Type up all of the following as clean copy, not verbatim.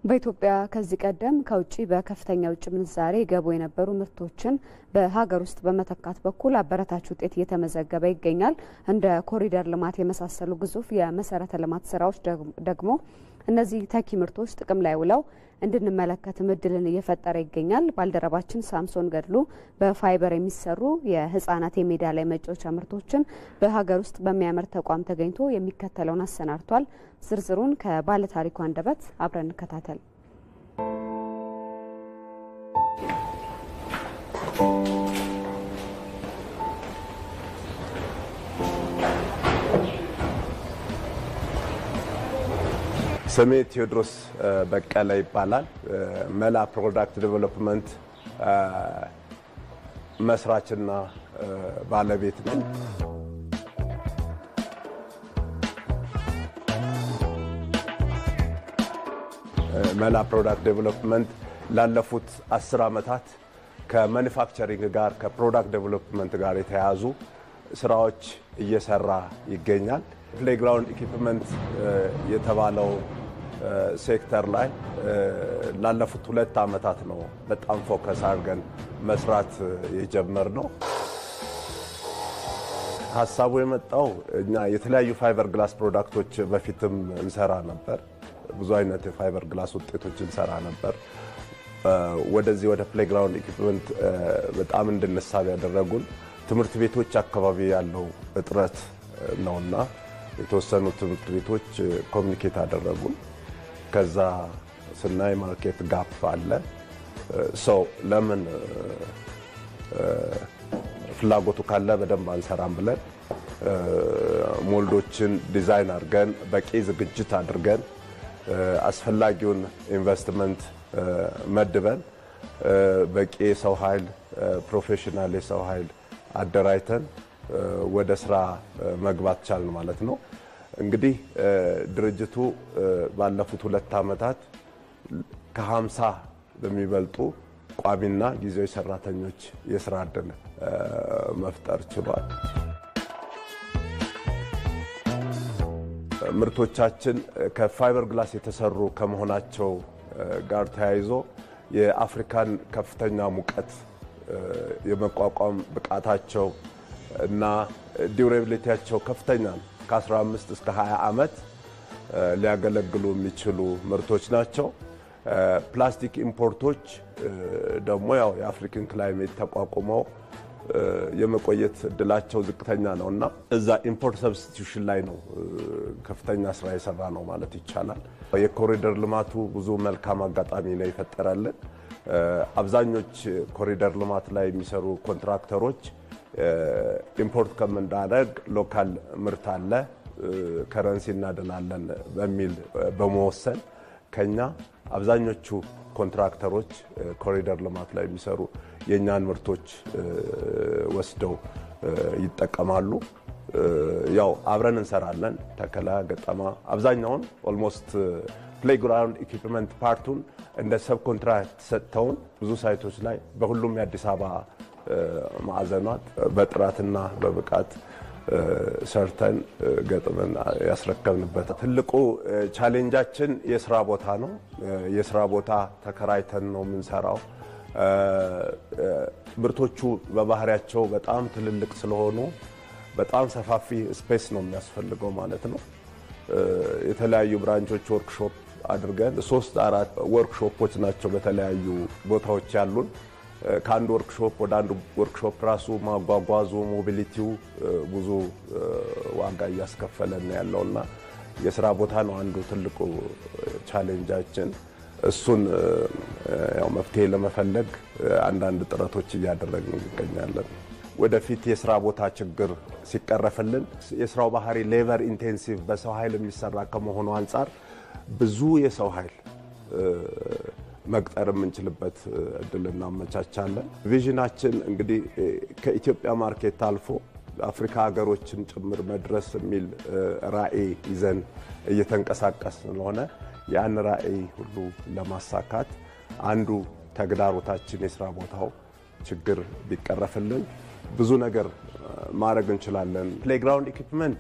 በኢትዮጵያ ከዚህ ቀደም ከውጭ በከፍተኛ ውጭ ምንዛሬ ገቡ የነበሩ ምርቶችን በሀገር ውስጥ በመተካት በኩል አበረታች ውጤት እየተመዘገበ ይገኛል። እንደ ኮሪደር ልማት የመሳሰሉ ግዙፍ የመሰረተ ልማት ስራዎች ደግሞ እነዚህ ተኪ ምርቶች ጥቅም ላይ ውለው እንድንመለከትም እድልን እየፈጠረ ይገኛል። ባልደረባችን ሳምሶን ገድሉ በፋይበር የሚሰሩ የህጻናት የሜዳ ላይ መጫወቻ ምርቶችን በሀገር ውስጥ በሚያመርት ተቋም ተገኝቶ የሚከተለውን አሰናድቷል። ዝርዝሩን ከባለታሪኩ አንደበት አብረን እንከታተል። ስሜ ቴዎድሮስ በቀለ ይባላል። መላ Product Development መስራችና ባለቤት ነኝ። መላ Product Development ላለፉት 10 ዓመታት ከ manufacturing ጋር፣ ከ product development ጋር የተያያዙ ስራዎች እየሰራ ይገኛል። Playground equipment የተባለው ሴክተር ላይ ላለፉት 2 ዓመታት ነው በጣም focus አድርገን መስራት የጀመርነው። ሀሳቡ የመጣው እኛ የተለያዩ fiber glass product ኦች በፊትም እንሰራ ነበር። ብዙ አይነት የ fiber glass ውጤቶች እንሰራ ነበር። ወደዚህ ወደ playground equipment በጣም እንድንሳብ ያደረጉን ትምህርት ቤቶች አካባቢ ያለው እጥረት ነውና የተወሰኑ ትምህርት ቤቶች communicate አደረጉን። ከዛ ስናይ market gap አለ። ሰው ለምን ፍላጎቱ ካለ በደንብ አንሰራም ብለን mold ኦችን design አድርገን፣ በቂ ዝግጅት አድርገን፣ አስፈላጊውን ኢንቨስትመንት መድበን፣ በቂ የሰው ኃይል፣ professional የሰው ኃይል አደራጅተን ወደ ስራ መግባት ቻልን ማለት ነው። እንግዲህ ድርጅቱ ባለፉት 2 ዓመታት ከ50 በሚበልጡ ቋሚና ጊዜያዊ ሰራተኞች የስራ እድል መፍጠር ችሏል። ምርቶቻችን ከ fiber glass የተሰሩ ከመሆናቸው ጋር ተያይዞ የአፍሪካን ከፍተኛ ሙቀት የመቋቋም ብቃታቸው እና durability ያቸው ከፍተኛ ነው። ከ15 እስከ 20 ዓመት ሊያገለግሉ የሚችሉ ምርቶች ናቸው። ፕላስቲክ import ኦች ደግሞ ያው የአፍሪካን climate ተቋቁመው የመቆየት እድላቸው ዝቅተኛ ነው እና እዛ import substitution ላይ ነው ከፍተኛ ስራ የሰራ ነው ማለት ይቻላል። የኮሪደር ልማቱ ብዙ መልካም አጋጣሚ ነው የፈጠረልን። አብዛኞች ኮሪደር ልማት ላይ የሚሰሩ contractor ኦች import ከምናደርግ local ምርት አለ፣ currency እናድናለን በሚል በመወሰን ከኛ አብዛኞቹ contractor ኦች ኮሪደር ልማት ላይ የሚሰሩ የእኛን ምርቶች ወስደው ይጠቀማሉ። ያው አብረን እንሰራለን። ተከላ፣ ገጠማ አብዛኛውን almost playground equipment part ኡን እንደ sub contract ሰጥተውን ብዙ site ኦች ላይ በሁሉም የአዲስ አበባ ማዕዘናት በጥራትና በብቃት ሰርተን ገጥመን ያስረከብንበት። ትልቁ challenge ኣችን የስራ ቦታ ነው። የስራ ቦታ ተከራይተን ነው የምንሰራው። ምርቶቹ በባህሪያቸው በጣም ትልልቅ ስለሆኑ በጣም ሰፋፊ space ነው የሚያስፈልገው ማለት ነው። የተለያዩ branch ኦች ወርክሾፕ አድርገን ሶስት አራት ወርክሾፖች ናቸው በተለያዩ ቦታዎች ያሉን። ከአንድ ወርክሾፕ ወደ አንድ ወርክሾፕ ራሱ ማጓጓዙ mobility ው ብዙ ዋጋ እያስከፈለን ያለውና የስራ ቦታ ነው አንዱ ትልቁ challenge ኣችን። እሱን ያው መፍትሄ ለመፈለግ አንዳንድ ጥረቶች እያደረግን እንገኛለን። ወደፊት የስራ ቦታ ችግር ሲቀረፍልን የስራው ባህሪ labor intensive፣ በሰው ኃይል የሚሰራ ከመሆኑ አንጻር ብዙ የሰው ኃይል መቅጠር የምንችልበት እድል እናመቻቻለን። Vision ኣችን እንግዲህ ከኢትዮጵያ market አልፎ አፍሪካ ሀገሮችን ጭምር መድረስ የሚል ራዕይ ይዘን እየተንቀሳቀስን ስለሆነ ያን ራዕይ ሁሉ ለማሳካት አንዱ ተግዳሮታችን የስራ ቦታው ችግር ቢቀረፍልን ብዙ ነገር ማድረግ እንችላለን። Playground equipment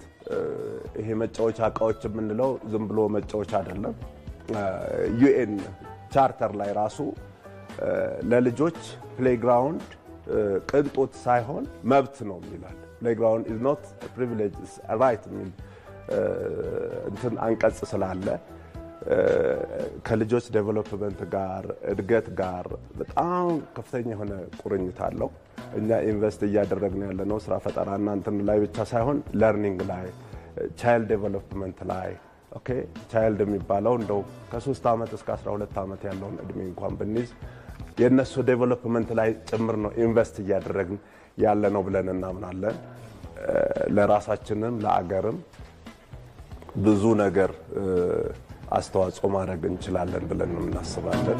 ይሄ መጫወቻ እቃዎች የምንለው ዝም ብሎ መጫወቻ አይደለም። UN charter ላይ ራሱ ለልጆች playground ቅንጦት ሳይሆን መብት ነው የሚላል። Playground is not privilege, right የሚል እንትን አንቀጽ ስላለ ከልጆች development ጋር፣ እድገት ጋር በጣም ከፍተኛ የሆነ ቁርኝት አለው። እኛ invest እያደረግን ያለነው ስራ ፈጠራና እንትን ላይ ብቻ ሳይሆን learning ላይ፣ child development ላይ። Okay, child የሚባለው እንደው ከ3 ዓመት እስከ 12 ዓመት ያለውን እድሜ እንኳን ብንይዝ የእነሱ development ላይ ጭምር ነው invest እያደረግን ያለ ነው ብለን እናምናለን። ለራሳችንም ለአገርም ብዙ ነገር አስተዋጽኦ ማድረግ እንችላለን ብለን እናስባለን።